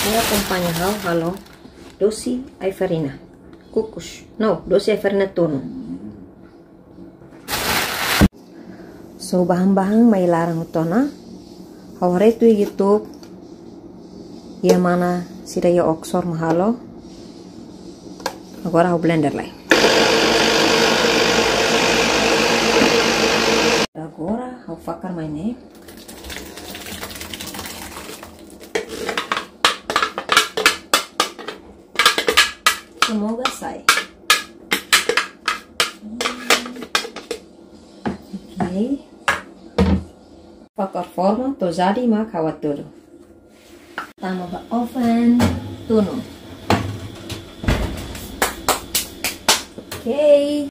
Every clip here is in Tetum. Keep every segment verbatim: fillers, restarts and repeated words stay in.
Agora akompaña ha'u halo dosi ai-farina kukus. No, dosi ai-farina tunu. So, bahan-bahan mai laran hotu ona. Ha'u haree tuir YouTube. Iha mana sira iha Oxford mak halo. Agora ha'u blender lai. Agora ha'u fakar mai ne'e. Semoga sai. Oke. Fakar forma to'o jadi mak ha'u hatudu. Tama ba oven tunu. Oke.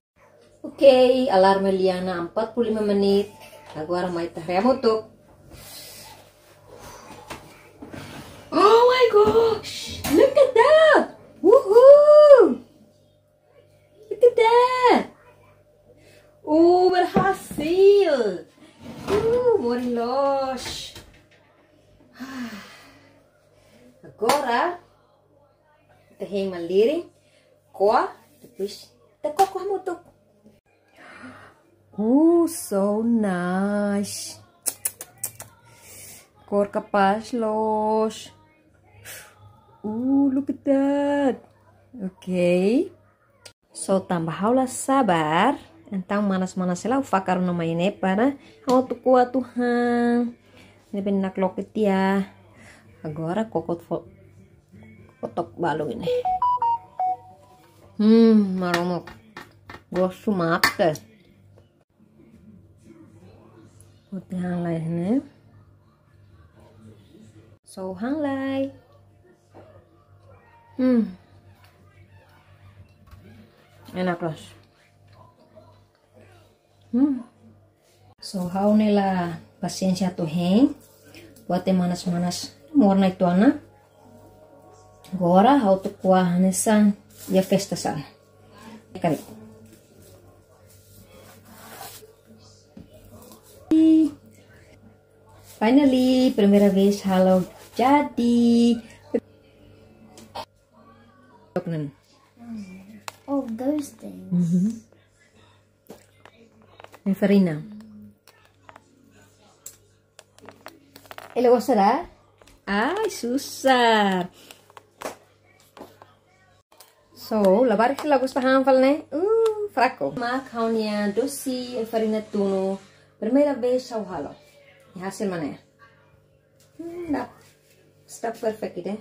Oke, alarme lian ona empat puluh lima menit. Agora mai ita haree hamutuk. Oh my gosh, look at that. Woohoo! Look at that. Oh, berhasil. Uh, morin loos. Agora ita hein malirin, ko'a, depois ita koko hamutuk. Oh, so nice. Kór kapás loos. Uh, look at that. Oke. So, tanba ha'u la sabar, entaun manas-manas hela ha'u fakar ona mai ne'e para ha'u atu ko'a atu han. Ne'ebé nakloke tiha. Agora koko fó, kotuk balu ne'e. Hmm, Maromak. Gostu mate. Ita han lai ne'e. So, han lai. Hmm. Enak loos. Hmm. So, ha'u ne'e la pasiénsia atu hein. Buat ne'e manas-manas. Morna uitoan ona. Agora ha'u atu ko'a hanesan iha festa sala. Kali. Finally, primeira vez halo jadi. Oh, those things. Mhm. Ai-farina. Ele gosta da? Ai, susar. So, labarik la gosta han fali ne'e. Uh, fraku. Mak ha'u-nia dosi ai-farina tunu. Primeira vez ha'u halo. I hasil mak ne'e. Hmm, dá. Está perfect, né?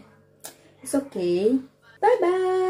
It's okay. Bye bye.